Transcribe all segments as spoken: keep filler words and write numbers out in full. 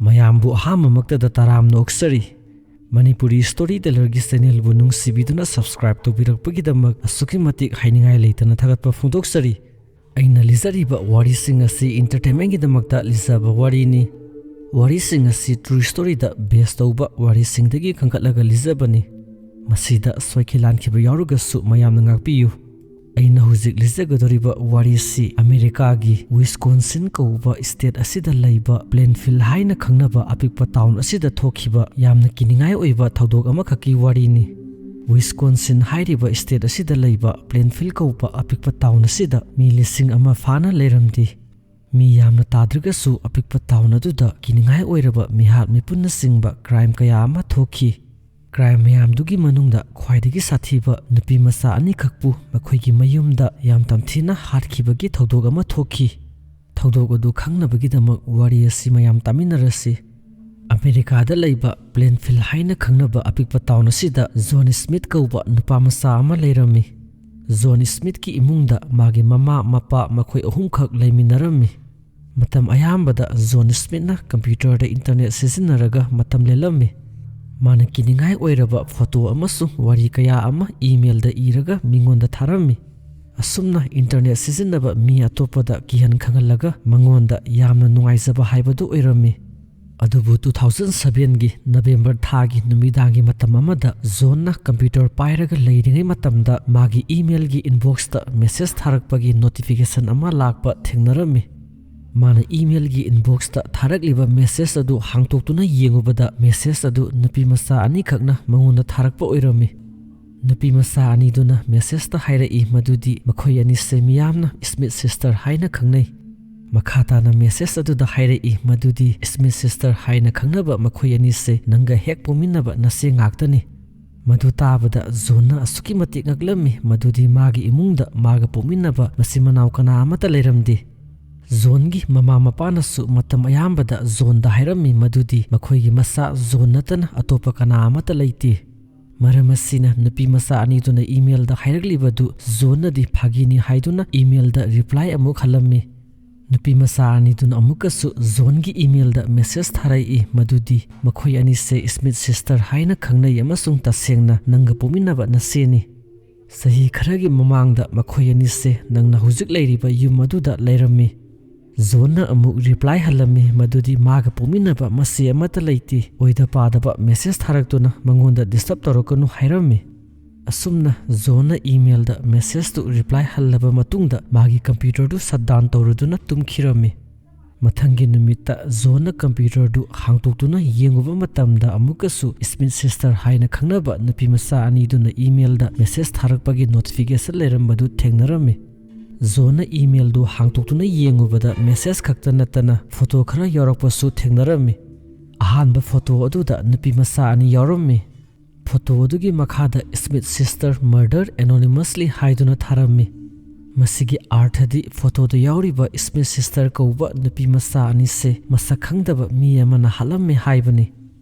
ꯃꯌꯥꯝꯕꯨ ꯑꯍꯥꯟꯕꯃꯛꯇꯗ ꯇꯔꯥꯝꯅ ꯑꯣꯛꯆꯔꯤ꯫ Manipuri story ꯇꯦꯂꯔꯒꯤ ꯆꯦꯅꯦꯜꯕꯨ ꯅꯨꯡꯁꯤꯕꯤꯗꯨꯅ subscribe ꯇꯧꯕꯤꯔꯛꯄꯒꯤꯗꯃꯛ ꯑꯁꯨꯛꯀꯤ ꯃꯇꯤꯛ ꯍꯥꯏꯅꯤꯡꯉꯥꯏ ꯂꯩꯇꯅ ꯊꯥꯒꯠꯄ ꯐꯣꯡꯗꯣꯛꯆꯔꯤ꯫ ꯑꯩꯅ ꯂꯤꯖꯔꯤꯕ ꯋꯥꯔꯤꯁꯤꯡ ꯑꯁꯤ ꯏꯟꯇꯔꯇꯦꯟꯃꯦꯟꯒꯤꯗꯃꯛꯇ ꯂꯤꯖꯕ ꯋꯥꯔꯤꯅꯤ꯫ ꯋꯥꯔꯤꯁꯤꯡ ꯑꯁꯤ ꯇ꯭ꯔꯨ ꯁ꯭ꯇꯣꯔꯤꯗ ꯕꯦꯁ ꯇꯧꯕ ꯋꯥꯔꯤꯁꯤꯡꯗꯒꯤ ꯈꯟꯒꯠꯂꯒ ꯂꯤꯖꯕꯅꯤ꯫ ꯃꯁꯤꯗ ꯁꯣꯏꯈꯤ ꯂꯥꯟꯈꯤꯕ ꯌꯥꯎꯔꯒꯁꯨ ꯃꯌꯥꯝꯅ ꯉꯥꯛꯄꯤꯌꯨ꯫ ꯑꯩꯅ ꯍꯧꯖꯤꯛ ꯂꯤꯖꯒꯗꯧꯔꯤꯕ ꯋꯥꯔꯤꯁꯤ ꯑꯃꯦꯔꯤꯀꯥꯒꯤ ꯋꯤꯁꯀꯣꯟꯁꯤꯟ ꯀꯧꯕ ꯁ꯭ꯇꯦꯠ ꯑꯁꯤꯗ ꯂꯩꯕ ꯄ꯭ꯂꯦꯟꯐꯤꯜ ꯍꯥꯏꯅ ꯈꯪꯅꯕ ꯑꯄꯤꯛꯄ ꯇꯥꯎꯟ ꯑꯁꯤꯗ ꯊꯣꯛꯈꯤꯕ ꯌꯥꯝꯅ ꯀꯤꯅꯤꯡꯉꯥꯏ ꯑꯣꯏꯕ ꯊꯧꯗꯣꯛ ꯑꯃꯈꯛꯀꯤ ꯋꯥꯔꯤꯅꯤ꯫ ꯋꯤꯁꯀꯣꯟꯁꯤꯟ ꯍꯥꯏꯔꯤꯕ ꯁ꯭ꯇꯦꯠ ꯑꯁꯤꯗ ꯂꯩꯕ ꯄ꯭ꯂꯦꯟꯐꯤꯜ ꯀꯧꯕ ꯑꯄꯤꯛꯄ ꯇꯥꯎꯟ ꯑꯁꯤꯗ ꯃꯤ ꯂꯤꯁꯤꯡ ꯑꯃ ꯐꯥꯅ ꯂꯩꯔꯝꯗꯦ꯫ ꯃꯤ ꯌꯥꯝꯅ ꯇꯥꯗ꯭ꯔꯒꯁꯨ ꯑꯄꯤꯛꯄ ꯇꯥꯎꯟ ꯑꯗꯨꯗ ꯀꯤꯅꯤꯡꯉꯥꯏ ꯑꯣꯏꯔꯕ ꯃꯤꯍꯥꯠ ꯃꯤꯄꯨꯟꯅꯆꯤꯡꯕ ꯀ꯭ꯔꯥꯏꯝ ꯀꯌꯥ ꯑꯃ ꯊꯣꯛꯈꯤ꯫ ꯀ꯭ꯔꯥꯏꯝ ꯃꯌꯥꯝꯗꯨꯒꯤ ꯃꯅꯨꯡꯗ ꯈ꯭ꯋꯥꯏꯗꯒꯤ ꯁꯥꯊꯤꯕ ꯅꯨꯄꯤ ꯃꯆꯥ ꯑꯅꯤꯈꯛꯄꯨ ꯃꯈꯣꯏꯒꯤ ꯃꯌꯨꯝꯗ ꯌꯥꯝ ꯇꯝꯊꯤꯅ ꯍꯥꯠꯈꯤꯕꯒꯤ ꯊꯧꯗꯣꯛ ꯑꯃ ꯊꯣꯛꯈꯤ꯫ ꯊꯧꯗꯣꯛ ꯑꯗꯨ ꯈꯪꯅꯕꯒꯤꯗꯃꯛ ꯋꯥꯔꯤ ꯑꯁꯤ ꯃꯌꯥꯝ ꯇꯥꯃꯤꯟꯅꯔꯁꯤ꯫ ꯑꯃꯦꯔꯤꯀꯥꯗ ꯂꯩꯕ ꯄ꯭ꯂꯦꯟꯐꯤꯜ ꯍꯥꯏꯅ ꯈꯪꯅꯕ ꯑꯄꯤꯛꯄ ꯇꯥꯎꯟ ꯑꯁꯤꯗ ꯖꯣꯟ ꯁ꯭ꯃꯤꯊ ꯀꯧꯕ ꯅꯨꯄꯥ ꯃꯆꯥ ꯑꯃ ꯂꯩꯔꯝꯃꯤ꯫ ꯖꯣꯟ ꯁ꯭ꯃꯤꯊꯀꯤ ꯏꯃꯨꯡꯗ ꯃꯥꯒꯤ ꯃꯃꯥ, ꯃꯄꯥ, ꯃꯈꯣꯏ ꯑꯍꯨꯝꯈꯛ ꯂꯩꯃꯤꯟꯅꯔꯝꯃꯤ꯫ ꯃꯇꯝ ꯑꯌꯥꯝꯕꯗ ꯖꯣꯟ ꯁ꯭ꯃꯤꯊꯅ ꯀꯝꯄ꯭ꯌꯨꯇꯔꯗ ꯏꯟꯇꯔꯅꯦꯠ ꯁꯤꯖꯤꯟꯅꯔꯒ ꯃꯇꯝ ꯂꯦꯜꯂꯝꯃꯤ꯫ ꯃꯥꯅ ꯀꯤꯅꯤꯡꯉꯥꯏ ꯑꯣꯏꯔꯕ ꯐꯣꯇꯣ ꯑꯃꯁꯨꯡ ꯋꯥꯔꯤ ꯀꯌꯥ ꯑꯃ ꯏꯃꯦꯜꯗ ꯏꯔꯒ ꯃꯤꯉꯣꯟꯗ ꯊꯥꯔꯝꯃꯤ꯫ ꯑꯁꯨꯝꯅ ꯏꯟꯇꯔꯅꯦꯠ ꯁꯤꯖꯤꯟꯅꯕ ꯃꯤ ꯑꯇꯣꯞꯄꯗ ꯀꯤꯍꯟ ꯈꯪꯍꯜꯂꯒ ꯃꯉꯣꯟꯗ ꯌꯥꯝꯅ ꯅꯨꯡꯉꯥꯏꯖꯕ ꯍꯥꯏꯕꯗꯨ ꯑꯣꯏꯔꯝꯃꯤ꯫ ꯑꯗꯨꯕꯨ two thousand sevenꯒꯤ ꯅꯕꯦꯝꯕꯔ ꯊꯥꯒꯤ ꯅꯨꯃꯤꯗꯥꯡꯒꯤ ꯃꯇꯝ ꯑꯃꯗ ꯖꯣꯟꯅ ꯀꯝꯄ꯭ꯌꯨꯇꯔ ꯄꯥꯏꯔꯒ ꯂꯩꯔꯤꯉꯩ ꯃꯇꯝꯗ ꯃꯥꯒꯤ ꯏꯃꯦꯜꯒꯤ ꯏꯟꯕꯣꯛꯁꯇ ꯃꯦꯁꯦꯖ ꯊꯥꯔꯛꯄꯒꯤ ꯅꯣꯇꯤꯐꯤꯀꯦꯁꯟ ꯑꯃ ꯂꯥꯛꯄ ꯊꯦꯡꯅꯔꯝꯃꯤ꯫ ꯃꯥꯅ ꯏꯃꯦꯜꯒꯤ ꯏꯟꯕꯣꯛꯁꯇ ꯊꯥꯔꯛꯂꯤꯕ ꯃꯦꯁꯦꯖ ꯑꯗꯨ ꯍꯥꯡꯇꯣꯛꯇꯨꯅ ꯌꯦꯡꯉꯨꯕꯗ ꯃꯦꯁꯦꯖ ꯑꯗꯨ ꯅꯨꯄꯤ ꯃꯆꯥ ꯑꯅꯤꯈꯛꯅ ꯃꯉꯣꯟꯗ ꯊꯥꯔꯛꯄ ꯑꯣꯏꯔꯝꯃꯤ꯫ ꯅꯨꯄꯤ ꯃꯆꯥ ꯑꯅꯤꯗꯨꯅ ꯃꯦꯁꯦꯖꯇ ꯍꯥꯏꯔꯛꯏ ꯃꯗꯨꯗꯤ ꯃꯈꯣꯏ ꯑꯅꯤꯁꯦ ꯃꯤꯌꯥꯝꯅ ꯁ꯭ꯃꯤꯊ ꯁꯤꯁꯇꯔ ꯍꯥꯏꯅ ꯈꯪꯅꯩ꯫ ꯃꯈꯥ ꯇꯥꯅ ꯃꯦꯁꯦꯖ ꯑꯗꯨꯗ ꯍꯥꯏꯔꯛꯏ ꯃꯗꯨꯗꯤ ꯁ꯭ꯃꯤꯊ ꯁꯤꯁꯇꯔ ꯍꯥꯏꯅ ꯈꯪꯅꯕ ꯃꯈꯣꯏ ꯑꯅꯤꯁꯦ ꯅꯪꯒ ꯍꯦꯛ ꯄꯣꯛꯃꯤꯟꯅꯕ ꯅꯆꯦ ꯉꯥꯛꯇꯅꯤ꯫ ꯃꯗꯨ ꯇꯥꯕꯗ ꯖꯣꯟꯅ ꯑꯁꯨꯛꯀꯤ ꯃꯇꯤꯛ ꯉꯛꯂꯝꯃꯤ ꯃꯗꯨꯗꯤ ꯃꯥꯒꯤ ꯏꯃꯨꯡꯗ ꯃꯥꯒ ꯄꯣꯛꯃꯤꯟꯅꯕ ꯃꯆꯤꯟ ꯃꯅꯥꯎ ꯀꯅꯥ ꯑꯃꯠꯇ ꯂꯩꯔꯝꯗꯦ꯫ ꯖꯣꯟꯒꯤ ꯃꯃꯥ ꯃꯄꯥꯅꯁꯨ ꯃꯇꯝ ꯑꯌꯥꯝꯕꯗ ꯖꯣꯟꯗ ꯍꯥꯏꯔꯝꯃꯤ ꯃꯗꯨꯗꯤ ꯃꯈꯣꯏꯒꯤ ꯃꯆꯥ ꯖꯣꯟ ꯅꯠꯇꯅ ꯑꯇꯣꯞꯄ ꯀꯅꯥ ꯑꯃꯠꯇ ꯂꯩꯇꯦ꯫ ꯃꯔꯝ ꯑꯁꯤꯅ ꯅꯨꯄꯤ ꯃꯆꯥ ꯑꯅꯤꯗꯨꯅ ꯏꯃꯦꯜꯗ ꯍꯥꯏꯔꯛꯂꯤꯕꯗꯨ ꯖꯣꯟꯅꯗꯤ ꯐꯥꯒꯤꯅꯤ ꯍꯥꯏꯗꯨꯅ ꯏꯃꯦꯜꯗ ꯔꯤꯄ꯭ꯂꯥꯏ ꯑꯃꯨꯛ ꯍꯜꯂꯝꯃꯤ꯫ ꯅꯨꯄꯤ ꯃꯆꯥ ꯑꯅꯤꯗꯨꯅ ꯑꯃꯨꯛꯀꯁꯨ ꯖꯣꯟꯒꯤ ꯏꯃꯦꯜꯗ ꯃꯦꯁꯦꯖ ꯊꯥꯔꯛꯏ, ꯃꯗꯨꯗꯤ ꯃꯈꯣꯏ ꯑꯅꯤꯁꯦ ꯁ꯭ꯃꯤꯊ ꯁꯤꯁꯇꯔ ꯍꯥꯏꯅ ꯈꯪꯅꯩ ꯑꯃꯁꯨꯡ ꯇꯁꯦꯡꯅ ꯅꯪꯒ ꯄꯣꯛꯃꯤꯟꯅꯕ ꯅꯆꯦꯅꯤ꯫ ꯆꯍꯤ ꯈꯔꯒꯤ ꯃꯃꯥꯡꯗ ꯃꯈꯣꯏ ꯑꯅꯤꯁꯦ ꯅꯪꯅ ꯍꯧꯖꯤꯛ ꯂꯩꯔꯤꯕ ꯌꯨꯝ ꯑꯗꯨꯗ ꯂꯩꯔꯝꯃꯤ꯫ ꯖꯣꯟꯅ ꯑꯃꯨꯛ ꯔꯤꯄ꯭ꯂꯥꯏ ꯍꯜꯂꯝꯃꯤ, ꯃꯗꯨꯗꯤ ꯃꯥꯒ ꯄꯣꯛꯃꯤꯟꯅꯕ ꯃꯆꯦ ꯑꯃꯠꯇ ꯂꯩꯇꯦ, ꯑꯣꯏꯗ ꯄꯥꯗꯕ ꯃꯦꯁꯦꯖ ꯊꯥꯔꯛꯇꯨꯅ ꯃꯉꯣꯟꯗ ꯗꯤꯁꯇꯔꯕ ꯇꯧꯔꯛꯀꯅꯨ ꯍꯥꯏꯔꯝꯃꯤ꯫ ꯑꯁꯨꯝꯅ ꯖꯣꯟꯅ ꯏꯃꯦꯜꯗ ꯃꯦꯁꯦꯖꯇꯨ ꯔꯤꯄ꯭ꯂꯥꯏ ꯍꯜꯂꯕ ꯃꯇꯨꯡꯗ ꯃꯥꯒꯤ ꯀꯝꯄ꯭ꯌꯨꯇꯔꯗꯨ ꯁꯠ ꯗꯥꯎꯟ ꯇꯧꯔꯗꯨꯅ ꯇꯨꯝꯈꯤꯔꯝꯃꯤ꯫ ꯃꯊꯪꯒꯤ ꯅꯨꯃꯤꯠꯇ ꯖꯣꯟꯅ ꯀꯝꯄ꯭ꯌꯨꯇꯔꯗꯨ ꯍꯥꯡꯗꯣꯛꯇꯨꯅ ꯌꯦꯡꯉꯨꯕ ꯃꯇꯝꯗ ꯑꯃꯨꯛꯀꯁꯨ ꯁ꯭ꯃꯤꯊ ꯁꯤꯁꯇꯔ ꯍꯥꯏꯅ ꯈꯪꯅꯕ ꯅꯨꯄꯤ ꯃꯆꯥ ꯑꯅꯤꯗꯨꯅ ꯏꯃꯦꯜꯗ ꯃꯦꯁꯦꯖ ꯊꯥꯔꯛꯄꯒꯤ ꯅꯣꯇꯤꯐꯤꯀꯦꯁꯟ ꯂꯩꯔꯝꯕꯗꯨ ꯊꯦꯡꯅꯔꯝꯃꯤ꯫ ꯖꯣꯟꯅ ꯏꯃꯦꯜꯗꯨ ꯍꯥꯡꯗꯣꯛꯇꯨꯅ ꯌꯦꯡꯉꯨꯕꯗ ꯃꯦꯁꯦꯖ ꯈꯛꯇ ꯅꯠꯇꯅ ꯐꯣꯇꯣ ꯈꯔ ꯌꯥꯎꯔꯛꯄꯁꯨ ꯊꯦꯡꯅꯔꯝꯃꯤ꯫ ꯑꯍꯥꯟꯕ ꯐꯣꯇꯣ ꯑꯗꯨꯗ ꯅꯨꯄꯤ ꯃꯆꯥ ꯑꯅꯤ ꯌꯥꯎꯔꯝꯃꯤ꯫ ꯐꯣꯇꯣ ꯑꯗꯨꯒꯤ ꯃꯈꯥꯗ "Smith sister murder anonymously" ꯍꯥꯏꯗꯨꯅ ꯊꯥꯔꯝꯃꯤ꯫ ꯃꯁꯤꯒꯤ ꯑꯥꯔꯊꯗꯤ ꯐꯣꯇꯣꯗ ꯌꯥꯎꯔꯤꯕ ꯁ꯭ꯃꯤꯊ ꯁꯤꯁꯇꯔ ꯀꯧꯕ ꯅꯨꯄꯤ ꯃꯆꯥ ꯑꯅꯤꯁꯦ ꯃꯁꯛ ꯈꯪꯗꯕ ꯃꯤ ꯑꯃꯅ ꯍꯥꯠꯂꯝꯃꯤ ꯍꯥꯏꯕꯅꯤ꯫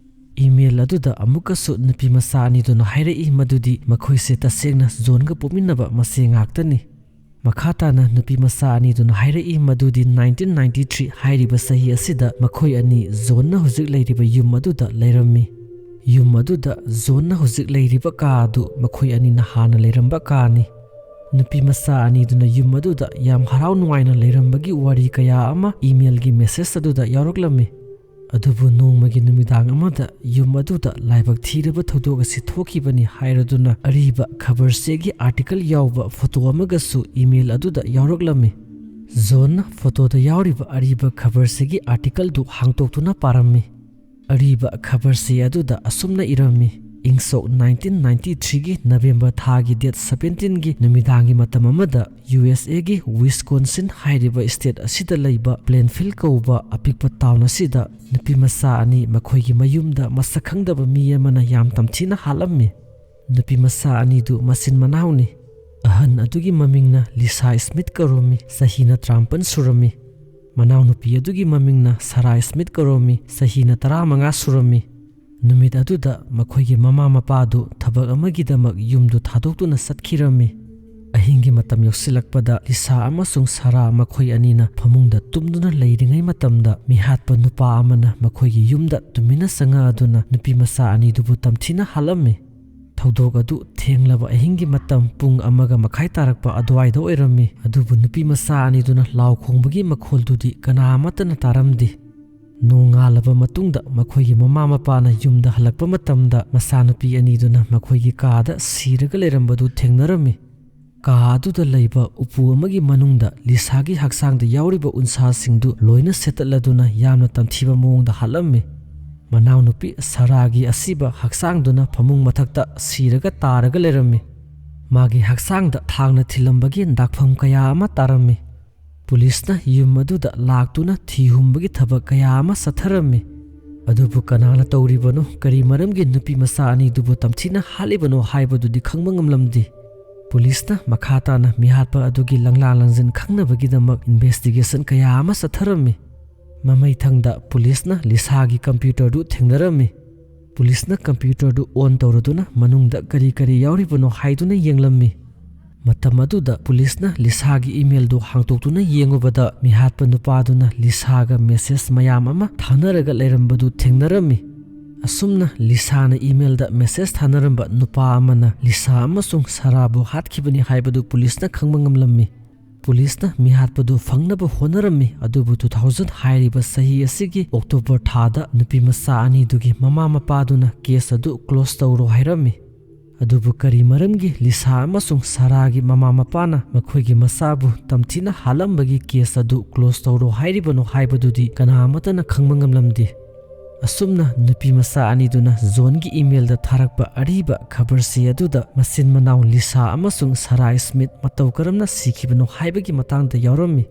ꯏꯃꯦꯜ ꯑꯗꯨꯗ ꯑꯃꯨꯛꯀꯁꯨ ꯅꯨꯄꯤ ꯃꯆꯥ ꯑꯅꯤꯗꯨꯅ ꯍꯥꯏꯔꯛꯏ ꯃꯗꯨꯗꯤ ꯃꯈꯣꯏꯁꯦ ꯇꯁꯦꯡꯅ ꯖꯣꯟꯒ ꯄꯣꯛꯃꯤꯟꯅꯕ ꯃꯆꯦ ꯉꯥꯛꯇꯅꯤ꯫ ꯃꯈꯥ ꯇꯥꯅ ꯅꯨꯄꯤ ꯃꯆꯥ ꯑꯅꯤꯗꯨꯅ ꯍꯥꯏꯔꯛꯏ ꯃꯗꯨꯗꯤ ꯅꯥꯏꯟꯇꯤꯟ ꯅꯥꯏꯟꯇꯤ ꯊ꯭ꯔꯤ ꯍꯥꯏꯔꯤꯕ ꯆꯍꯤ ꯑꯁꯤꯗ ꯃꯈꯣꯏ ꯑꯅꯤ ꯖꯣꯟꯅ ꯍꯧꯖꯤꯛ ꯂꯩꯔꯤꯕ ꯌꯨꯝ ꯑꯗꯨꯗ ꯂꯩꯔꯝꯃꯤ꯫ ꯌꯨꯝ ꯑꯗꯨꯗ ꯖꯣꯟꯅ ꯍꯧꯖꯤꯛ ꯂꯩꯔꯤꯕ ꯀꯥ ꯑꯗꯨ ꯃꯈꯣꯏ ꯑꯅꯤꯅ ꯍꯥꯟꯅ ꯂꯩꯔꯝꯕ ꯀꯥꯅꯤ꯫ ꯅꯨꯄꯤ ꯃꯆꯥ ꯑꯅꯤꯗꯨꯅ ꯌꯨꯝ ꯑꯗꯨꯗ ꯌꯥꯝ ꯍꯔꯥꯎ ꯅꯨꯡꯉꯥꯏꯅ ꯂꯩꯔꯝꯕꯒꯤ ꯋꯥꯔꯤ ꯀꯌꯥ ꯑꯃ ꯏꯃꯦꯜꯒꯤ ꯃꯦꯁꯦꯖ ꯑꯗꯨꯗ ꯌꯥꯎꯔꯛꯂꯝꯃꯤ꯫ ꯑꯗꯨꯕꯨ ꯅꯣꯡꯃꯒꯤ ꯅꯨꯃꯤꯗꯥꯡ ꯑꯃꯗ ꯌꯨꯝ ꯑꯗꯨꯗ ꯂꯥꯏꯕꯛ ꯊꯤꯔꯕ ꯊꯧꯗꯣꯛ ꯑꯁꯤ ꯊꯣꯛꯈꯤꯕꯅꯤ ꯍꯥꯏꯔꯗꯨꯅ ꯑꯔꯤꯕ ꯈꯕꯔ ꯆꯦꯒꯤ ꯑꯥꯔꯇꯤꯀꯜ ꯌꯥꯎꯕ ꯐꯣꯇꯣ ꯑꯃꯒꯁꯨ ꯏꯃꯦꯜ ꯑꯗꯨꯗ ꯌꯥꯎꯔꯛꯂꯝꯃꯤ꯫ ꯖꯣꯟꯅ ꯐꯣꯇꯣꯗ ꯌꯥꯎꯔꯤꯕ ꯑꯔꯤꯕ ꯈꯕꯔ ꯆꯦꯒꯤ ꯑꯥꯔꯇꯤꯀꯜꯗꯨ ꯍꯥꯡꯗꯣꯛꯇꯨꯅ ꯄꯥꯔꯝꯃꯤ꯫ ꯑꯔꯤꯕ ꯈꯕꯔ ꯆꯦ ꯑꯗꯨꯗ ꯑꯁꯨꯝꯅ ꯏꯔꯝꯃꯤ, "ꯏꯪ ꯁꯣꯛ ꯅꯥꯏꯟꯇꯤꯟ ꯅꯥꯏꯟꯇꯤ ꯊ꯭ꯔꯤꯒꯤ ꯅꯕꯦꯝꯕꯔ ꯊꯥꯒꯤ ꯗꯦꯠ ꯁꯕꯦꯟꯇꯤꯟꯒꯤ ꯅꯨꯃꯤꯗꯥꯡꯒꯤ ꯃꯇꯝ ꯑꯃꯗ ꯌꯨ ꯑꯦꯁ ꯑꯦꯒꯤ ꯋꯤꯁꯀꯣꯟꯁꯤꯟ ꯍꯥꯏꯔꯤꯕ ꯁ꯭ꯇꯦꯠ ꯑꯁꯤꯗ ꯂꯩꯕ ꯄ꯭ꯂꯦꯟꯐꯤꯜ ꯀꯧꯕ ꯑꯄꯤꯛꯄ ꯇꯥꯎꯟ ꯑꯁꯤꯗ ꯅꯨꯄꯤ ꯃꯆꯥ ꯑꯅꯤ ꯃꯈꯣꯏꯒꯤ ꯃꯌꯨꯝꯗ ꯃꯁꯛ ꯈꯪꯗꯕ ꯃꯤ ꯑꯃꯅ ꯌꯥꯝ ꯇꯝꯊꯤꯅ ꯍꯥꯠꯂꯝꯃꯤ꯫ ꯅꯨꯄꯤ ꯃꯆꯥ ꯑꯅꯤꯗꯨ ꯃꯆꯤꯟ ꯃꯅꯥꯎꯅꯤ꯫ ꯑꯍꯟ ꯑꯗꯨꯒꯤ ꯃꯃꯤꯡꯅ ꯂꯤꯁꯥ ꯁ꯭ꯃꯤꯊ ꯀꯧꯔꯝꯃꯤ, ꯆꯍꯤꯅ ꯇꯔꯥꯃꯥꯄꯟ ꯁꯨꯔꯝꯃꯤ꯫ ꯃꯅꯥꯎꯅꯨꯄꯤ ꯑꯗꯨꯒꯤ ꯃꯃꯤꯡꯅ ꯁꯥꯔꯥ ꯁ꯭ꯃꯤꯊ ꯀꯧꯔꯝꯃꯤ, ꯆꯍꯤꯅ ꯇꯔꯥꯃꯉꯥ ꯁꯨꯔꯝꯃꯤ꯫ ꯅꯨꯃꯤꯠ ꯑꯗꯨꯗ ꯃꯈꯣꯏꯒꯤ ꯃꯃꯥ ꯃꯄꯥꯗꯨ ꯊꯕꯛ ꯑꯃꯒꯤꯗꯃꯛ ꯌꯨꯝꯗꯨ ꯊꯥꯗꯣꯛꯇꯨꯅ ꯆꯠꯈꯤꯔꯝꯃꯤ꯫ ꯑꯍꯤꯡꯒꯤ ꯃꯇꯝ ꯌꯧꯁꯤꯜꯂꯛꯄꯗ ꯂꯤꯁꯥ ꯑꯃꯁꯨꯡ ꯁꯥꯔꯥ ꯃꯈꯣꯏ ꯑꯅꯤꯅ ꯐꯃꯨꯡꯗ ꯇꯨꯝꯗꯨꯅ ꯂꯩꯔꯤꯉꯩ ꯃꯇꯝꯗ ꯃꯤꯍꯥꯠꯄ ꯅꯨꯄꯥ ꯑꯃꯅ ꯃꯈꯣꯏꯒꯤ ꯌꯨꯝꯗ ꯇꯨꯃꯤꯟꯅ ꯆꯪꯉꯛꯑꯗꯨꯅ ꯅꯨꯄꯤ ꯃꯆꯥ ꯑꯅꯤꯗꯨꯕꯨ ꯇꯝꯊꯤꯅ ꯍꯥꯠꯂꯝꯃꯤ꯫ ꯊꯧꯗꯣꯛ ꯑꯗꯨ ꯊꯦꯡꯂꯕ ꯑꯍꯤꯡꯒꯤ ꯃꯇꯝ ꯄꯨꯡ ꯑꯃꯒ ꯃꯈꯥꯏ ꯇꯥꯔꯛꯄ ꯑꯗꯨꯋꯥꯏꯗ ꯑꯣꯏꯔꯝꯃꯤ꯫ ꯑꯗꯨꯕꯨ ꯅꯨꯄꯤ ꯃꯆꯥ ꯑꯅꯤꯗꯨꯅ ꯂꯥꯎ ꯈꯣꯡꯕꯒꯤ ꯃꯈꯣꯜꯗꯨꯗꯤ ꯀꯅꯥ ꯑꯃꯠꯇꯅ ꯇꯥꯔꯝꯗꯦ꯫ ꯅꯣꯡꯉꯥꯜꯂꯕ ꯃꯇꯨꯡꯗ ꯃꯈꯣꯏꯒꯤ ꯃꯃꯥ ꯃꯄꯥꯅ ꯌꯨꯝꯗ ꯍꯜꯂꯛꯄ ꯃꯇꯝꯗ ꯃꯆꯥꯅꯨꯄꯤ ꯑꯅꯤꯗꯨꯅ ꯃꯈꯣꯏꯒꯤ ꯀꯥꯗ ꯁꯤꯔꯒ ꯂꯩꯔꯝꯕꯗꯨ ꯊꯦꯡꯅꯔꯝꯃꯤ꯫ ꯀꯥ ꯑꯗꯨꯗ ꯂꯩꯕ ꯎꯄꯨ ꯑꯃꯒꯤ ꯃꯅꯨꯡꯗ ꯂꯤꯁꯥꯒꯤ ꯍꯛꯆꯥꯡꯗ ꯌꯥꯎꯔꯤꯕ ꯎꯟꯁꯥꯁꯤꯡꯗꯨ ꯂꯣꯏꯅ ꯁꯦꯠꯇꯠꯂꯗꯨꯅ ꯌꯥꯝꯅ ꯇꯝꯊꯤꯕ ꯃꯑꯣꯡꯗ ꯍꯥꯠꯂꯝꯃꯤ꯫ ꯃꯅꯥꯎꯅꯨꯄꯤ ꯁꯥꯔꯥꯒꯤ ꯑꯁꯤꯕ ꯍꯛꯆꯥꯡꯗꯨꯅ ꯐꯃꯨꯡ ꯃꯊꯛꯇ ꯁꯤꯔꯒ ꯇꯥꯔꯒ ꯂꯩꯔꯝꯃꯤ꯫ ꯃꯥꯒꯤ ꯍꯛꯆꯥꯡꯗ ꯊꯥꯡꯅ ꯊꯤꯜꯂꯝꯕꯒꯤ ꯗꯥꯛꯐꯝ ꯀꯌꯥ ꯑꯃ ꯇꯥꯔꯝꯃꯤ꯫ ꯄꯨꯂꯤꯁꯅ ꯌꯨꯝ ꯑꯗꯨꯗ ꯂꯥꯛꯇꯨꯅ ꯊꯤ ꯍꯨꯝꯕꯒꯤ ꯊꯕꯛ ꯀꯌꯥ ꯑꯃ ꯆꯠꯊꯔꯝꯃꯤ꯫ ꯑꯗꯨꯕꯨ ꯀꯅꯥꯅ ꯇꯧꯔꯤꯕꯅꯣ, ꯀꯔꯤ ꯃꯔꯝꯒꯤ ꯅꯨꯄꯤ ꯃꯆꯥ ꯑꯅꯤꯗꯨꯕꯨ ꯇꯝꯊꯤꯅ ꯍꯥꯠꯂꯤꯕꯅꯣ ꯍꯥꯏꯕꯗꯨꯗꯤ ꯈꯪꯕ ꯉꯝꯂꯝꯗꯦ꯫ ꯄꯨꯂꯤꯁꯅ ꯃꯈꯥ ꯇꯥꯅ ꯃꯤꯍꯥꯠꯄ ꯑꯗꯨꯒꯤ ꯂꯪꯂꯥ ꯂꯪꯖꯤꯟ ꯈꯪꯅꯕꯒꯤꯗꯃꯛ ꯏꯟꯚꯦꯁꯇꯤꯒꯦꯁꯟ ꯀꯌꯥ ꯑꯃ ꯆꯠꯊꯔꯝꯃꯤ꯫ ꯃꯃꯩꯊꯪꯗ ꯄꯨꯂꯤꯁꯅ ꯂꯤꯁꯥꯒꯤ ꯀꯝꯄ꯭ꯌꯨꯇꯔꯗꯨ ꯊꯦꯡꯅꯔꯝꯃꯤ꯫ ꯄꯨꯂꯤꯁꯅ ꯀꯝꯄ꯭ꯌꯨꯇꯔꯗꯨ ꯑꯣꯟ ꯇꯧꯔꯗꯨꯅ ꯃꯅꯨꯡꯗ ꯀꯔꯤ ꯀꯔꯤ ꯌꯥꯎꯔꯤꯕꯅꯣ ꯍꯥꯏꯗꯨꯅ ꯌꯦꯡꯂꯝꯃꯤ꯫ ꯃꯇꯝ ꯑꯗꯨꯗ ꯄꯨꯂꯤꯁꯅ ꯂꯤꯁꯥꯒꯤ ꯏꯃꯦꯜꯗꯨ ꯍꯥꯡꯇꯣꯛꯇꯨꯅ ꯌꯦꯡꯉꯨꯕꯗ ꯃꯤꯍꯥꯠꯄ ꯅꯨꯄꯥꯗꯨꯅ ꯂꯤꯁꯥꯒ ꯃꯦꯁꯦꯖ ꯃꯌꯥꯝ ꯑꯃ ꯊꯥꯅꯔꯒ ꯂꯩꯔꯝꯕꯗꯨ ꯊꯦꯡꯅꯔꯝꯃꯤ꯫ ꯑꯁꯨꯝꯅ ꯂꯤꯁꯥꯅ ꯏꯃꯦꯜꯗ ꯃꯦꯁꯦꯖ ꯊꯥꯅꯔꯝꯕ ꯅꯨꯄꯥ ꯑꯃꯅ ꯂꯤꯁꯥ ꯑꯃꯁꯨꯡ ꯁꯥꯔꯥꯕꯨ ꯍꯥꯠꯈꯤꯕꯅꯤ ꯍꯥꯏꯕꯗꯨ ꯄꯨꯂꯤꯁꯅ ꯈꯪꯕ ꯉꯝꯂꯝꯃꯤ꯫ ꯄꯨꯂꯤꯁꯅ ꯃꯤꯍꯥꯠꯄꯗꯨ ꯐꯪꯅꯕ ꯍꯣꯠꯅꯔꯝꯃꯤ, ꯑꯗꯨꯕꯨ ꯇꯨ ꯊꯥꯎꯖꯟ ꯍꯥꯏꯔꯤꯕ ꯆꯍꯤ ꯑꯁꯤꯒꯤ ꯑꯣꯛꯇꯣꯕꯔ ꯊꯥꯗ ꯅꯨꯄꯤ ꯃꯆꯥ ꯑꯅꯤꯗꯨꯒꯤ ꯃꯃꯥ ꯃꯄꯥꯗꯨꯅ ꯀꯦꯁ ꯑꯗꯨ ꯀ꯭ꯂꯣꯖ ꯇꯧꯔꯣ ꯍꯥꯏꯔꯝꯃꯤ꯫ ꯑꯗꯨꯕꯨ ꯀꯔꯤ ꯃꯔꯝꯒꯤ ꯂꯤꯁꯥ ꯑꯃꯁꯨꯡ ꯁꯥꯔꯥꯒꯤ ꯃꯃꯥ ꯃꯄꯥꯅ ꯃꯈꯣꯏꯒꯤ ꯃꯆꯥꯕꯨ ꯇꯝꯊꯤꯅ ꯍꯥꯠꯂꯝꯕꯒꯤ ꯀꯦꯁ ꯑꯗꯨ ꯀ꯭ꯂꯣꯖ ꯇꯧꯔꯣ ꯍꯥꯏꯔꯤꯕꯅꯣ ꯍꯥꯏꯕꯗꯨꯗꯤ ꯀꯅꯥ ꯑꯃꯠꯇꯅ ꯈꯪꯕ ꯉꯝꯂꯝꯗꯦ꯫ ꯑꯁꯨꯝꯅ ꯅꯨꯄꯤ ꯃꯆꯥ ꯑꯅꯤꯗꯨꯅ ꯖꯣꯟꯒꯤ ꯏꯃꯦꯜꯗ ꯊꯥꯔꯛꯄ ꯑꯔꯤꯕ ꯈꯕꯔ ꯆꯦ ꯑꯗꯨꯗ ꯃꯆꯤꯟ ꯃꯅꯥꯎ ꯂꯤꯁꯥ ꯑꯃꯁꯨꯡ ꯁꯥꯔꯥ ꯁ꯭ꯃꯤꯊ ꯃꯇꯧ ꯀꯔꯝꯅ ꯁꯤꯈꯤꯕꯅꯣ ꯍꯥꯏꯕꯒꯤ ꯃꯇꯥꯡꯗ ꯌꯥꯎꯔꯝꯃꯤ꯫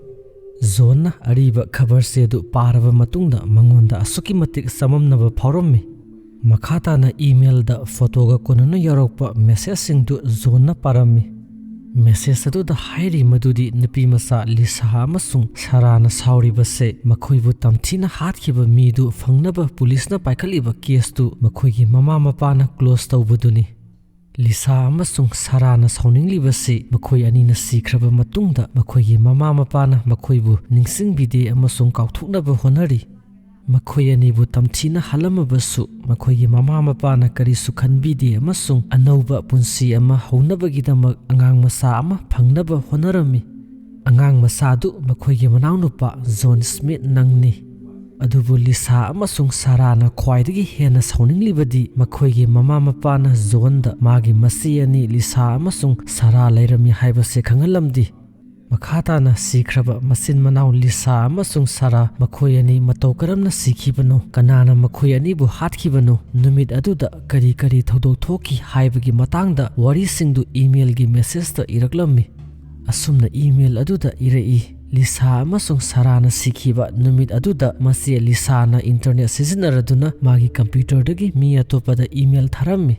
ꯖꯣꯟꯅ ꯑꯔꯤꯕ ꯈꯕꯔ ꯆꯦ ꯑꯗꯨ ꯄꯥꯔꯕ ꯃꯇꯨꯡꯗ ꯃꯉꯣꯟꯗ ꯑꯁꯨꯛꯀꯤ ꯃꯇꯤꯛ ꯆꯃꯝꯅꯕ ꯐꯥꯎꯔꯝꯃꯤ꯫ ꯃꯈꯥ ꯇꯥꯅ ꯏꯃꯦꯜꯗ ꯐꯣꯇꯣꯒ ꯀꯣꯟꯅꯅ ꯌꯥꯎꯔꯛꯄ ꯃꯦꯁꯦꯖꯁꯤꯡꯗꯨ ꯖꯣꯟꯅ ꯄꯥꯔꯝꯃꯤ꯫ ꯃꯦꯁꯦꯖ ꯑꯗꯨꯗ ꯍꯥꯏꯔꯤ ꯃꯗꯨꯗꯤ ꯅꯨꯄꯤ ꯃꯆꯥ ꯂꯤꯁꯥ ꯑꯃꯁꯨꯡ ꯁꯥꯔꯥꯅ ꯁꯥꯎꯔꯤꯕꯁꯦ ꯃꯈꯣꯏꯕꯨ ꯇꯝꯊꯤꯅ ꯍꯥꯠꯈꯤꯕ ꯃꯤꯗꯨ ꯐꯪꯅꯕ ꯄꯨꯂꯤꯁꯅ ꯄꯥꯏꯈꯠꯂꯤꯕ ꯀꯦꯁꯇꯨ ꯃꯈꯣꯏꯒꯤ ꯃꯃꯥ ꯃꯄꯥꯅ ꯀ꯭ꯂꯣꯖ ꯇꯧꯕꯗꯨꯅꯤ꯫ ꯂꯤꯁꯥ ꯑꯃꯁꯨꯡ ꯁꯥꯔꯥꯅ ꯁꯥꯎꯅꯤꯡꯂꯤꯕꯁꯤ ꯃꯈꯣꯏ ꯑꯅꯤꯅ ꯁꯤꯈ꯭ꯔꯕ ꯃꯇꯨꯡꯗ ꯃꯈꯣꯏꯒꯤ ꯃꯃꯥ ꯃꯄꯥꯅ ꯃꯈꯣꯏꯕꯨ ꯅꯤꯡꯁꯤꯡꯕꯤꯗꯦ ꯑꯃꯁꯨꯡ ꯀꯥꯎꯊꯣꯛꯅꯕ ꯍꯣꯠꯅꯔꯤ꯫ ꯃꯈꯣꯏ ꯑꯅꯤꯕꯨ ꯇꯝꯊꯤꯅ ꯍꯥꯠꯂꯝꯃꯕꯁꯨ, ꯃꯈꯣꯏꯒꯤ ꯃꯃꯥ ꯃꯄꯥꯅ ꯀꯔꯤꯁꯨ ꯈꯟꯕꯤꯗꯦ ꯑꯃꯁꯨꯡ ꯑꯅꯧꯕ ꯄꯨꯟꯁꯤ ꯑꯃ ꯍꯧꯅꯕꯒꯤꯗꯃꯛ ꯑꯉꯥꯡ ꯃꯆꯥ ꯑꯃ ꯐꯪꯅꯕ ꯍꯣꯠꯅꯔꯝꯃꯤ꯫ ꯑꯉꯥꯡ ꯃꯆꯥꯗꯨ ꯃꯈꯣꯏꯒꯤ ꯃꯅꯥꯎꯅꯨꯄꯥ ꯖꯣꯟ ꯁ꯭ꯃꯤꯠ ꯅꯪꯅꯤ꯫ ꯑꯗꯨꯕꯨ ꯂꯤꯁꯥ ꯑꯃꯁꯨꯡ ꯁꯥꯔꯥꯅ ꯈ꯭ꯋꯥꯏꯗꯒꯤ ꯍꯦꯟꯅ ꯁꯥꯎꯅꯤꯡꯂꯤꯕꯗꯤ ꯃꯈꯣꯏꯒꯤ ꯃꯃꯥ ꯃꯄꯥꯅ ꯖꯣꯟꯗ ꯃꯥꯒꯤ ꯃꯆꯦ ꯑꯅꯤ ꯂꯤꯁꯥ ꯑꯃꯁꯨꯡ ꯁꯥꯔꯥ ꯂꯩꯔꯝꯃꯤ ꯍꯥꯏꯕꯁꯤ ꯈꯪꯍꯜꯂꯝꯗꯦ꯫ ꯃꯈꯥ ꯇꯥꯅ ꯁꯤꯈ꯭ꯔꯕ ꯃꯆꯤꯟ ꯃꯅꯥꯎ ꯂꯤꯁꯥ ꯑꯃꯁꯨꯡ ꯁꯥꯔꯥ ꯃꯈꯣꯏ ꯑꯅꯤ ꯃꯇꯧ ꯀꯔꯝꯅ ꯁꯤꯈꯤꯕꯅꯣ, ꯀꯅꯥꯅ ꯃꯈꯣꯏ ꯑꯅꯤꯕꯨ ꯍꯥꯠꯈꯤꯕꯅꯣ, ꯅꯨꯃꯤꯠ ꯑꯗꯨꯗ ꯀꯔꯤ ꯀꯔꯤ ꯊꯧꯗꯣꯛ ꯊꯣꯛꯈꯤ ꯍꯥꯏꯕꯒꯤ ꯃꯇꯥꯡꯗ ꯋꯥꯔꯤꯁꯤꯡꯗꯨ ꯏꯃꯦꯜꯒꯤ ꯃꯦꯁꯦꯖꯇ ꯏꯔꯛꯂꯝꯃꯤ꯫ ꯑꯁꯨꯝꯅ ꯏꯃꯦꯜ ꯑꯗꯨꯗ ꯏꯔꯛꯏ, "ꯂꯤꯁꯥ ꯑꯃꯁꯨꯡ ꯁꯥꯔꯥꯅ ꯁꯤꯈꯤꯕ ꯅꯨꯃꯤꯠ ꯑꯗꯨꯗ ꯃꯆꯦ ꯂꯤꯁꯥꯅ ꯏꯟꯇꯔꯅꯦꯠ ꯁꯤꯖꯤꯟꯅꯔꯗꯨꯅ ꯃꯥꯒꯤ ꯀꯝꯄ꯭ꯌꯨꯇꯔꯗꯒꯤ ꯃꯤ ꯑꯇꯣꯞꯄꯗ ꯏꯃꯦꯜ ꯊꯥꯔꯝꯃꯤ꯫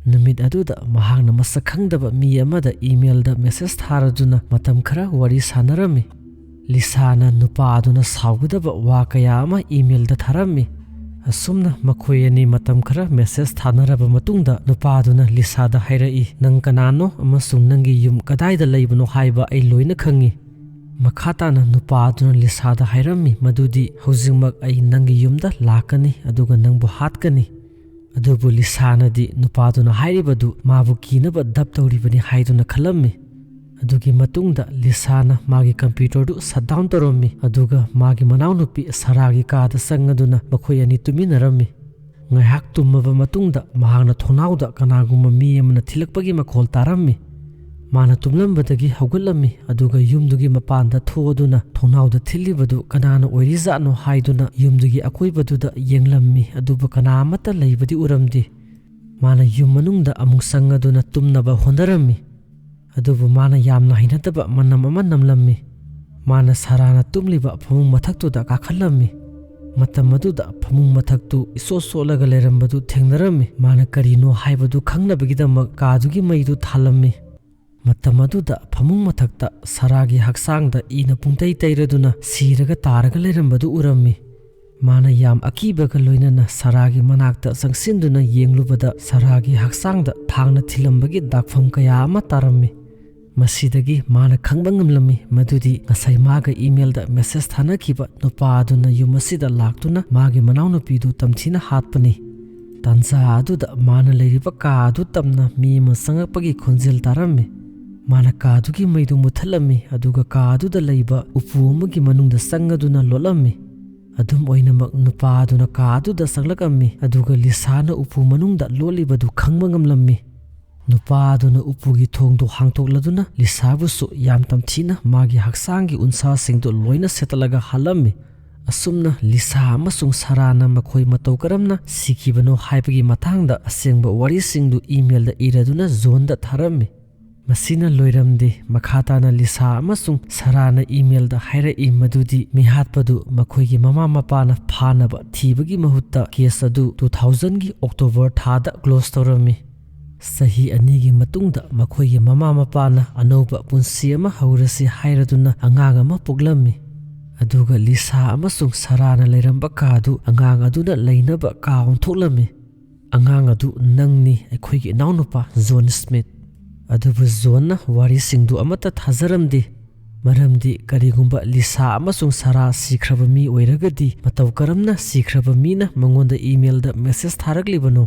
ꯅꯨꯃꯤꯠ ꯑꯗꯨꯗ ꯃꯍꯥꯛꯅ ꯃꯁꯛ ꯈꯪꯗꯕ ꯃꯤ ꯑꯃꯗ ꯏꯃꯦꯜꯗ ꯃꯦꯁꯦꯖ ꯊꯥꯔꯗꯨꯅ ꯃꯇꯝ ꯈꯔ ꯋꯥꯔꯤ ꯁꯥꯟꯅꯔꯝꯃꯤ꯫ ꯂꯤꯁꯥꯅ ꯅꯨꯄꯥ ꯑꯗꯨꯅ ꯁꯥꯎꯒꯗꯕ ꯋꯥ ꯀꯌꯥ ꯑꯃ ꯏꯃꯦꯜꯗ ꯊꯥꯔꯝꯃꯤ꯫ ꯑꯁꯨꯝꯅ ꯃꯈꯣꯏ ꯑꯅꯤ ꯃꯇꯝ ꯈꯔ ꯃꯦꯁꯦꯖ ꯊꯥꯅꯔꯕ ꯃꯇꯨꯡꯗ ꯅꯨꯄꯥꯗꯨꯅ ꯂꯤꯁꯥꯗ ꯍꯥꯏꯔꯛꯏ, "ꯅꯪ ꯀꯅꯥꯅꯣ ꯑꯃꯁꯨꯡ ꯅꯪꯒꯤ ꯌꯨꯝ ꯀꯗꯥꯏꯗ ꯂꯩꯕꯅꯣ ꯍꯥꯏꯕ ꯑꯩ ꯂꯣꯏꯅ ꯈꯪꯉꯤ꯫" ꯃꯈꯥ ꯇꯥꯅ ꯅꯨꯄꯥ ꯑꯗꯨꯅ ꯂꯤꯁꯥꯗ ꯍꯥꯏꯔꯝꯃꯤ ꯃꯗꯨꯗꯤ, "ꯍꯧꯖꯤꯛꯃꯛ ꯑꯩ ꯅꯪꯒꯤ ꯌꯨꯝꯗ ꯂꯥꯛꯀꯅꯤ ꯑꯗꯨꯒ ꯅꯪꯕꯨ ꯍꯥꯠꯀꯅꯤ꯫" ꯑꯗꯨꯕꯨ ꯂꯤꯁꯥꯅꯗꯤ ꯅꯨꯄꯥꯗꯨꯅ ꯍꯥꯏꯔꯤꯕꯗꯨ ꯃꯥꯕꯨ ꯀꯤꯅꯕ ꯗꯞ ꯇꯧꯔꯤꯕꯅꯤ ꯍꯥꯏꯗꯨꯅ ꯈꯜꯂꯝꯃꯤ꯫ ꯑꯗꯨꯒꯤ ꯃꯇꯨꯡꯗ ꯂꯤꯁꯥꯅ ꯃꯥꯒꯤ ꯀꯝꯄ꯭ꯌꯨꯇꯔꯗꯨ ꯁꯠ ꯗꯥꯎꯟ ꯇꯧꯔꯝꯃꯤ, ꯑꯗꯨꯒ ꯃꯥꯒꯤ ꯃꯅꯥꯎꯅꯨꯄꯤ ꯁꯥꯔꯥꯒꯤ ꯀꯥꯗ ꯆꯪꯉꯗꯨꯅ ꯃꯈꯣꯏ ꯑꯅꯤ ꯇꯨꯃꯤꯟꯅꯔꯝꯃꯤ꯫ ꯉꯥꯏꯍꯥꯛ ꯇꯨꯝꯃꯕ ꯃꯇꯨꯡꯗ ꯃꯍꯥꯛꯅ ꯊꯣꯡꯅꯥꯎꯗ ꯀꯅꯥꯒꯨꯝꯕ ꯃꯤ ꯑꯃꯅ ꯊꯤꯜꯂꯛꯄꯒꯤ ꯃꯈꯣꯜ ꯇꯥꯔꯝꯃꯤ꯫ ꯃꯥꯅ ꯇꯨꯝꯂꯝꯕꯗꯒꯤ ꯍꯧꯒꯠꯂꯝꯃꯤ, ꯑꯗꯨꯒ ꯌꯨꯝꯗꯨꯒꯤ ꯃꯄꯥꯟꯗ ꯊꯣꯛꯑꯗꯨꯅ ꯊꯣꯡꯅꯥꯎꯗ ꯊꯤꯜꯂꯤꯕꯗꯨ ꯀꯅꯥꯅ ꯑꯣꯏꯔꯤꯖꯥꯠꯅꯣ ꯍꯥꯏꯗꯨꯅ ꯌꯨꯝꯗꯨꯒꯤ ꯑꯀꯣꯏꯕꯗꯨꯗ ꯌꯦꯡꯂꯝꯃꯤ, ꯑꯗꯨꯕꯨ ꯀꯅꯥ ꯑꯃꯠꯇ ꯂꯩꯕꯗꯤ ꯎꯔꯝꯗꯦ꯫ ꯃꯥꯅ ꯌꯨꯝ ꯃꯅꯨꯡꯗ ꯑꯃꯨꯛ ꯆꯪꯉꯗꯨꯅ ꯇꯨꯝꯅꯕ ꯍꯣꯠꯅꯔꯝꯃꯤ꯫ ꯑꯗꯨꯕꯨ ꯃꯥꯅ ꯌꯥꯝꯅ ꯍꯩꯅꯗꯕ ꯃꯅꯝ ꯑꯃ ꯅꯝꯂꯝꯃꯤ꯫ ꯃꯥꯅ ꯁꯥꯔꯥꯅ ꯇꯨꯝꯂꯤꯕ ꯐꯃꯨꯡ ꯃꯊꯛꯇꯨꯗ ꯀꯥꯈꯠꯂꯝꯃꯤ꯫ ꯃꯇꯝ ꯑꯗꯨꯗ ꯐꯃꯨꯡ ꯃꯊꯛꯇꯨ ꯏꯁꯣꯠ ꯁꯣꯠꯂꯒ ꯂꯩꯔꯝꯕꯗꯨ ꯊꯦꯡꯅꯔꯝꯃꯤ꯫ ꯃꯥꯅ ꯀꯔꯤꯅꯣ ꯍꯥꯏꯕꯗꯨ ꯈꯪꯅꯕꯒꯤꯗꯃꯛ ꯀꯥꯗꯨꯒꯤ ꯃꯩꯗꯨ ꯊꯥꯜꯂꯝꯃꯤ꯫ ꯃꯇꯝ ꯑꯗꯨꯗ ꯐꯃꯨꯡ ꯃꯊꯛꯇ ꯁꯥꯔꯥꯒꯤ ꯍꯛꯆꯥꯡꯗ ꯏꯅ ꯄꯨꯡꯇꯩ ꯇꯩꯔꯗꯨꯅ ꯁꯤꯔꯒ ꯇꯥꯔꯒ ꯂꯩꯔꯝꯕꯗꯨ ꯎꯔꯝꯃꯤ꯫ ꯃꯥꯅ ꯌꯥꯝ ꯑꯀꯤꯕꯒ ꯂꯣꯏꯅꯅ ꯁꯥꯔꯥꯒꯤ ꯃꯅꯥꯛꯇ ꯆꯪꯁꯤꯟꯗꯨꯅ ꯌꯦꯡꯂꯨꯕꯗ ꯁꯥꯔꯥꯒꯤ ꯍꯛꯆꯥꯡꯗ ꯊꯥꯡꯅ ꯊꯤꯜꯂꯝꯕꯒꯤ ꯗꯥꯛꯐꯝ ꯀꯌꯥ ꯑꯃ ꯇꯥꯔꯝꯃꯤ꯫ ꯃꯁꯤꯗꯒꯤ ꯃꯥꯅ ꯈꯪꯕ ꯉꯝꯂꯝꯃꯤ ꯃꯗꯨꯗꯤ ꯉꯁꯥꯏ ꯃꯥꯒ ꯏꯃꯦꯜꯗ ꯃꯦꯁꯦꯖ ꯊꯥꯅꯈꯤꯕ ꯅꯨꯄꯥ ꯑꯗꯨꯅ ꯌꯨꯝ ꯑꯁꯤꯗ ꯂꯥꯛꯇꯨꯅ ꯃꯥꯒꯤ ꯃꯅꯥꯎꯅꯨꯄꯤꯗꯨ ꯇꯝꯊꯤꯅ ꯍꯥꯠꯄꯅꯤ꯫ ꯇꯥꯟꯖꯥ ꯑꯗꯨꯗ ꯃꯥꯅ ꯂꯩꯔꯤꯕ ꯀꯥ ꯑꯗꯨ ꯇꯝꯅ ꯃꯤ ꯑꯃ ꯆꯪꯉꯛꯄꯒꯤ ꯈꯣꯟꯖꯦꯜ ꯇꯥꯔꯝꯃꯤ꯫ ꯃꯥꯅ ꯀꯥꯗꯨꯒꯤ ꯃꯩꯗꯨ ꯃꯨꯠꯊꯠꯂꯝꯃꯤ, ꯑꯗꯨꯒ ꯀꯥ ꯑꯗꯨꯗ ꯂꯩꯕ ꯎꯄꯨ ꯑꯃꯒꯤ ꯃꯅꯨꯡꯗ ꯆꯪꯉꯗꯨꯅ ꯂꯣꯠꯂꯝꯃꯤ꯫ ꯑꯗꯨꯝ ꯑꯣꯏꯅꯃꯛ ꯅꯨꯄꯥ ꯑꯗꯨꯅ ꯀꯥ ꯑꯗꯨꯗ ꯆꯪꯂꯛꯂꯝꯃꯤ, ꯑꯗꯨꯒ ꯂꯤꯁꯥꯅ ꯎꯄꯨ ꯃꯅꯨꯡꯗ ꯂꯣꯠꯂꯤꯕꯗꯨ ꯈꯪꯕ ꯉꯝꯂꯝꯃꯤ꯫ ꯅꯨꯄꯥ ꯑꯗꯨꯅ ꯎꯄꯨꯒꯤ ꯊꯣꯡꯗꯨ ꯍꯥꯡꯇꯣꯛꯂꯗꯨꯅ ꯂꯤꯁꯥꯕꯨꯁꯨ ꯌꯥꯝ ꯇꯝꯊꯤꯅ ꯃꯥꯒꯤ ꯍꯛꯆꯥꯡꯒꯤ ꯎꯟꯁꯥꯁꯤꯡꯗꯨ ꯂꯣꯏꯅ ꯁꯦꯠꯇꯠꯂꯒ ꯍꯥꯠꯂꯝꯃꯤ꯫ ꯑꯁꯨꯝꯅ ꯂꯤꯁꯥ ꯑꯃꯁꯨꯡ ꯁꯥꯔꯥꯅ ꯃꯈꯣꯏ ꯃꯇꯧ ꯀꯔꯝꯅ ꯁꯤꯈꯤꯕꯅꯣ ꯍꯥꯏꯕꯒꯤ ꯃꯇꯥꯡꯗ ꯑꯁꯦꯡꯕ ꯋꯥꯔꯤꯁꯤꯡꯗꯨ ꯏꯃꯦꯜꯗ ꯏꯔꯗꯨꯅ ꯖꯣꯟꯗ ꯊꯥꯔꯝꯃꯤ꯫ ꯃꯁꯤꯅ ꯂꯣꯏꯔꯝꯗꯦ꯫ ꯃꯈꯥ ꯇꯥꯅ ꯂꯤꯁꯥ ꯑꯃꯁꯨꯡ ꯁꯥꯔꯥꯅ ꯏꯃꯦꯜꯗ ꯍꯥꯏꯔꯛꯏ ꯃꯗꯨꯗꯤ ꯃꯤꯍꯥꯠꯄꯗꯨ ꯃꯈꯣꯏꯒꯤ ꯃꯃꯥ ꯃꯄꯥꯅ ꯐꯥꯅꯕ ꯊꯤꯕꯒꯤ ꯃꯍꯨꯠꯇ ꯀꯦꯁ ꯑꯗꯨ ꯇꯨ ꯊꯥꯎꯖꯟꯒꯤ ꯑꯣꯛꯇꯣꯕꯔ ꯊꯥꯗ ꯀ꯭ꯂꯣꯖ ꯇꯧꯔꯝꯃꯤ꯫ ꯆꯍꯤ ꯑꯅꯤꯒꯤ ꯃꯇꯨꯡꯗ ꯃꯈꯣꯏꯒꯤ ꯃꯃꯥ ꯃꯄꯥꯅ ꯑꯅꯧꯕ ꯄꯨꯟꯁꯤ ꯑꯃ ꯍꯧꯔꯁꯤ ꯍꯥꯏꯔꯗꯨꯅ ꯑꯉꯥꯡ ꯑꯃ ꯄꯣꯛꯂꯝꯃꯤ꯫ ꯑꯗꯨꯒ ꯂꯤꯁꯥ ꯑꯃꯁꯨꯡ ꯁꯥꯔꯥꯅ ꯂꯩꯔꯝꯕ ꯀꯥꯗꯨ ꯑꯉꯥꯡ ꯑꯗꯨꯅ ꯂꯩꯅꯕ ꯀꯥ ꯑꯣꯟꯊꯣꯛꯂꯝꯃꯤ꯫ "ꯑꯉꯥꯡ ꯑꯗꯨ ꯅꯪꯅꯤ, ꯑꯩꯈꯣꯏꯒꯤ ꯏꯅꯥꯎꯅꯨꯄꯥ ꯖꯣꯟ ꯁ꯭ꯃꯤꯊ꯫" ꯑꯗꯨꯕꯨ ꯖꯣꯟꯅ ꯋꯥꯔꯤꯁꯤꯡꯗꯨ ꯑꯃꯠꯇ ꯊꯥꯖꯔꯝꯗꯦ꯫ ꯃꯔꯝꯗꯤ ꯀꯔꯤꯒꯨꯝꯕ ꯂꯤꯁꯥ ꯑꯃꯁꯨꯡ ꯁꯥꯔꯥ ꯁꯤꯈ꯭ꯔꯕ ꯃꯤ ꯑꯣꯏꯔꯒꯗꯤ ꯃꯇꯧ ꯀꯔꯝꯅ ꯁꯤꯈ꯭ꯔꯕ ꯃꯤꯅ ꯃꯉꯣꯟꯗ ꯏꯃꯦꯜꯗ ꯃꯦꯁꯦꯖ ꯊꯥꯔꯛꯂꯤꯕꯅꯣ?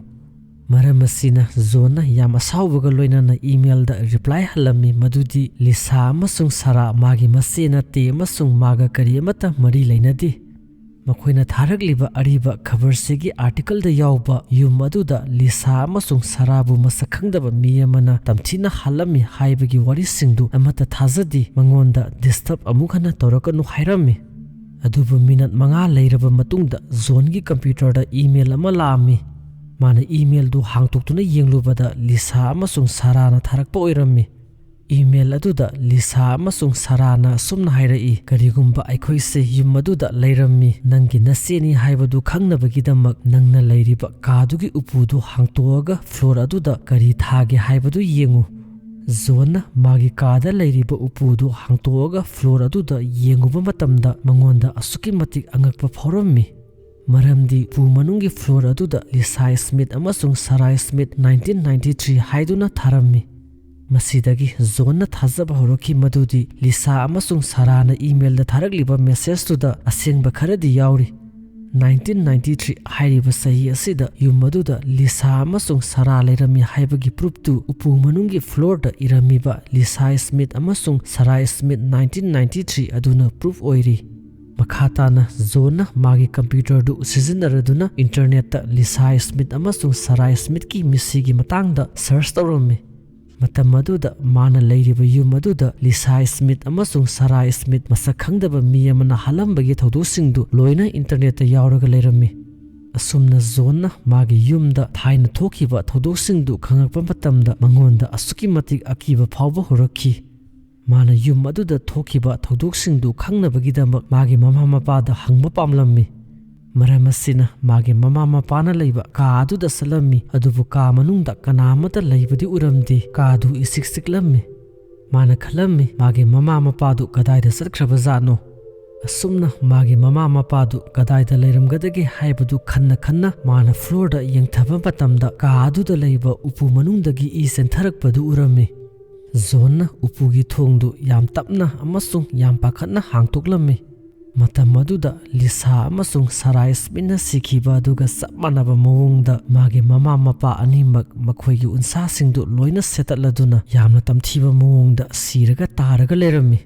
ꯃꯔꯝ ꯑꯁꯤꯅ ꯖꯣꯟꯅ ꯌꯥꯝ ꯑꯁꯥꯎꯕꯒ ꯂꯣꯏꯅꯅ ꯏꯃꯦꯜꯗ ꯔꯤꯄ꯭ꯂꯥꯏ ꯍꯜꯂꯝꯃꯤ ꯃꯗꯨꯗꯤ ꯂꯤꯁꯥ ꯑꯃꯁꯨꯡ ꯁꯥꯔꯥ ꯃꯥꯒꯤ ꯃꯆꯦ ꯅꯠꯇꯦ ꯑꯃꯁꯨꯡ ꯃꯥꯒ ꯀꯔꯤ ꯑꯃꯠꯇ ꯃꯔꯤ ꯂꯩꯅꯗꯦ꯫ ꯃꯈꯣꯏꯅ ꯊꯥꯔꯛꯂꯤꯕ ꯑꯔꯤꯕ ꯈꯕꯔꯁꯤꯒꯤ ꯑꯥꯔꯇꯤꯀꯜꯗ ꯌꯥꯎꯕ ꯌꯨꯝ ꯑꯗꯨꯗ ꯂꯤꯁꯥ ꯑꯃꯁꯨꯡ ꯁꯥꯔꯥꯕꯨ ꯃꯁꯛ ꯈꯪꯗꯕ ꯃꯤ ꯑꯃꯅ ꯇꯝꯊꯤꯅ ꯍꯥꯠꯂꯝꯃꯤ ꯍꯥꯏꯕꯒꯤ ꯋꯥꯔꯤꯁꯤꯡꯗꯨ ꯑꯃꯠꯇ ꯊꯥꯖꯗꯦ, ꯃꯉꯣꯟꯗ ꯗꯤꯁꯇꯔꯕ ꯑꯃꯨꯛ ꯍꯟꯅ ꯇꯧꯔꯛꯀꯅꯨ ꯍꯥꯏꯔꯝꯃꯤ꯫ ꯑꯗꯨꯕꯨ ꯃꯤꯅꯠ ꯃꯉꯥ ꯂꯩꯔꯕ ꯃꯇꯨꯡꯗ ꯖꯣꯟꯒꯤ ꯀꯝꯄ꯭ꯌꯨꯇꯔꯗ ꯏꯃꯦꯜ ꯑꯃ ꯂꯥꯛꯑꯝꯃꯤ꯫ ꯃꯥꯅ ꯏꯃꯦꯜꯗꯨ ꯍꯥꯡꯇꯣꯛꯇꯨꯅ ꯌꯦꯡꯂꯨꯕꯗ ꯂꯤꯁꯥ ꯑꯃꯁꯨꯡ ꯁꯥꯔꯥꯅ ꯊꯥꯔꯛꯄ ꯑꯣꯏꯔꯝꯃꯤ꯫ ꯏꯃꯦꯜ ꯑꯗꯨꯗ ꯂꯤꯁꯥ ꯑꯃꯁꯨꯡ ꯁꯥꯔꯥꯅ ꯑꯁꯨꯝꯅ ꯍꯥꯏꯔꯛꯏ, "ꯀꯔꯤꯒꯨꯝꯕ ꯑꯩꯈꯣꯏꯁꯦ ꯌꯨꯝ ꯑꯗꯨꯗ ꯂꯩꯔꯝꯃꯤ, ꯅꯪꯒꯤ ꯅꯆꯦꯅꯤ ꯍꯥꯏꯕꯗꯨ ꯈꯪꯅꯕꯒꯤꯗꯃꯛ ꯅꯪꯅ ꯂꯩꯔꯤꯕ ꯀꯥꯗꯨꯒꯤ ꯎꯄꯨꯗꯨ ꯍꯥꯡꯇꯣꯛꯑꯒ ꯐ꯭ꯂꯣꯔ ꯑꯗꯨꯗ ꯀꯔꯤ ꯊꯥꯒꯦ ꯍꯥꯏꯕꯗꯨ ꯌꯦꯡꯉꯨ꯫" ꯖꯣꯟꯅ ꯃꯥꯒꯤ ꯀꯥꯗ ꯂꯩꯔꯤꯕ ꯎꯄꯨꯗꯨ ꯍꯥꯡꯇꯣꯛꯑꯒ ꯐ꯭ꯂꯣꯔ ꯑꯗꯨꯗ ꯌꯦꯡꯉꯨꯕ ꯃꯇꯝꯗ ꯃꯉꯣꯟꯗ ꯑꯁꯨꯛꯀꯤ ꯃꯇꯤꯛ ꯑꯉꯛꯄ ꯐꯥꯎꯔꯝꯃꯤ꯫ ꯃꯔꯝꯗꯤ ꯎꯄꯨ ꯃꯅꯨꯡꯒꯤ floor ꯑꯗꯨꯗ ꯂꯤꯁꯥ ꯁ꯭ꯃꯤꯊ ꯑꯃꯁꯨꯡ ꯁꯥꯔꯥ ꯁ꯭ꯃꯤꯊ nineteen ninety-three ꯍꯥꯏꯗꯨꯅ ꯊꯥꯔꯝꯃꯤ꯫ ꯃꯁꯤꯗꯒꯤ ꯖꯣꯟꯅ ꯊꯥꯖꯕ ꯍꯧꯔꯛꯈꯤ ꯃꯗꯨꯗꯤ ꯂꯤꯁꯥ ꯑꯃꯁꯨꯡ ꯁꯥꯔꯥꯅ emailꯗ ꯊꯥꯔꯛꯂꯤꯕ messageꯇꯨꯗ ꯑꯁꯦꯡꯕ ꯈꯔꯗꯤ ꯌꯥꯎꯔꯤ꯫ Nineteen ninety-three ꯍꯥꯏꯔꯤꯕ ꯆꯍꯤ ꯑꯁꯤꯗ ꯌꯨꯝ ꯑꯗꯨꯗ ꯂꯤꯁꯥ ꯑꯃꯁꯨꯡ ꯁꯥꯔꯥ ꯂꯩꯔꯝꯃꯤ ꯍꯥꯏꯕꯒꯤ proofꯇꯨ ꯎꯄꯨ ꯃꯅꯨꯡꯒꯤ floorꯗ ꯏꯔꯝꯃꯤꯕ ꯂꯤꯁꯥ ꯁ꯭ꯃꯤꯊ ꯑꯃꯁꯨꯡ ꯁꯥꯔꯥ ꯁ꯭ꯃꯤꯊ nineteen ninety-three ꯑꯗꯨꯅ proof ꯑꯣꯏꯔꯤ꯫ ꯃꯈꯥ ꯇꯥꯅ ꯖꯣꯟꯅ ꯃꯥꯒꯤ computerꯗꯨ ꯁꯤꯖꯤꯟꯅꯔꯗꯨꯅ internetꯇ ꯂꯤꯁꯥ ꯁ꯭ꯃꯤꯊ ꯑꯃꯁꯨꯡ ꯁꯥꯔꯥ ꯁ꯭ꯃꯤꯊꯀꯤ ꯃꯤꯁꯤꯒꯤ ꯃꯇꯥꯡꯗ search ꯇꯧꯔꯝꯃꯤ꯫ ꯃꯇꯝ ꯑꯗꯨꯗ ꯃꯥꯅ ꯂꯩꯔꯤꯕ ꯌꯨꯝ ꯑꯗꯨꯗ ꯂꯤꯁꯥ ꯁ꯭ꯃꯤꯊ ꯑꯃꯁꯨꯡ ꯁꯥꯔꯥ ꯁ꯭ꯃꯤꯊ ꯃꯁꯛ ꯈꯪꯗꯕ ꯃꯤ ꯑꯃꯅ ꯍꯥꯠꯂꯝꯕꯒꯤ ꯊꯧꯗꯣꯛꯁꯤꯡꯗꯨ ꯂꯣꯏꯅ internetꯇ ꯌꯥꯎꯔꯒ ꯂꯩꯔꯝꯃꯤ꯫ ꯑꯁꯨꯝꯅ ꯖꯣꯟꯅ ꯃꯥꯒꯤ ꯌꯨꯝꯗ ꯊꯥꯏꯅ ꯊꯣꯛꯈꯤꯕ ꯊꯧꯗꯣꯛꯁꯤꯡꯗꯨ ꯈꯪꯂꯛꯄ ꯃꯇꯝꯗ ꯃꯉꯣꯟꯗ ꯑꯁꯨꯛꯀꯤ ꯃꯇꯤꯛ ꯑꯀꯤꯕ ꯐꯥꯎꯕ ꯍꯧꯔꯛꯈꯤ꯫ ꯃꯥꯅ ꯌꯨꯝ ꯑꯗꯨꯗ ꯊꯣꯛꯈꯤꯕ ꯊꯧꯗꯣꯛꯁꯤꯡꯗꯨ ꯈꯪꯅꯕꯒꯤꯗꯃꯛ ꯃꯥꯒꯤ ꯃꯃꯥ ꯃꯄꯥꯗ ꯍꯪꯕ ꯄꯥꯝꯂꯝꯃꯤ꯫ ꯃꯔꯝ ꯑꯁꯤꯅ ꯃꯥꯒꯤ ꯃꯃꯥ ꯃꯄꯥꯅ ꯂꯩꯕ ꯀꯥ ꯑꯗꯨꯗ ꯆꯠꯂꯝꯃꯤ, ꯑꯗꯨꯕꯨ ꯀꯥ ꯃꯅꯨꯡꯗ ꯀꯅꯥ ꯑꯃꯠꯇ ꯂꯩꯕꯗꯤ ꯎꯔꯝꯗꯦ꯫ ꯀꯥꯗꯨ ꯏꯆꯤꯛ ꯆꯤꯛꯂꯝꯃꯤ꯫ ꯃꯥꯅ ꯈꯜꯂꯝꯃꯤ ꯃꯥꯒꯤ ꯃꯃꯥ ꯃꯄꯥꯗꯨ ꯀꯗꯥꯏꯗ ꯆꯠꯈ꯭ꯔꯕꯖꯥꯠꯅꯣ꯫ ꯑꯁꯨꯝꯅ ꯃꯥꯒꯤ ꯃꯃꯥ ꯃꯄꯥꯗꯨ ꯀꯗꯥꯏꯗ ꯂꯩꯔꯝꯒꯗꯒꯦ ꯍꯥꯏꯕꯗꯨ ꯈꯟꯅ ꯈꯟꯅ ꯃꯥꯅ floorꯗ ꯌꯦꯡꯊꯕ ꯃꯇꯝꯗ ꯀꯥ ꯑꯗꯨꯗ ꯂꯩꯕ ꯎꯄꯨ ꯃꯅꯨꯡꯗꯒꯤ ꯏ ꯆꯦꯟꯊꯔꯛꯄꯗꯨ ꯎꯔꯝꯃꯤ꯫ ꯖꯣꯟꯅ ꯎꯄꯨꯒꯤ ꯊꯣꯡꯗꯨ ꯌꯥꯝ ꯇꯞꯅ ꯑꯃꯁꯨꯡ ꯌꯥꯝ ꯄꯥꯈꯠꯅ ꯍꯥꯡꯇꯣꯛꯂꯝꯃꯤ꯫ ꯃꯇꯝ ꯑꯗꯨꯗ ꯂꯤꯁꯥ ꯑꯃꯁꯨꯡ ꯁꯥꯔꯥ ꯁ꯭ꯃꯤꯊꯅ ꯁꯤꯈꯤꯕ ꯑꯗꯨꯒ ꯆꯞ ꯃꯥꯟꯅꯕ ꯃꯑꯣꯡꯗ ꯃꯥꯒꯤ ꯃꯃꯥ ꯃꯄꯥ ꯑꯅꯤꯃꯛ ꯃꯈꯣꯏꯒꯤ ꯎꯟꯁꯥꯁꯤꯡꯗꯨ ꯂꯣꯏꯅ ꯁꯦꯠꯇꯠꯂꯗꯨꯅ ꯌꯥꯝꯅ ꯇꯝꯊꯤꯕ ꯃꯑꯣꯡꯗ ꯁꯤꯔꯒ ꯇꯥꯔꯒ ꯂꯩꯔꯝꯃꯤ꯫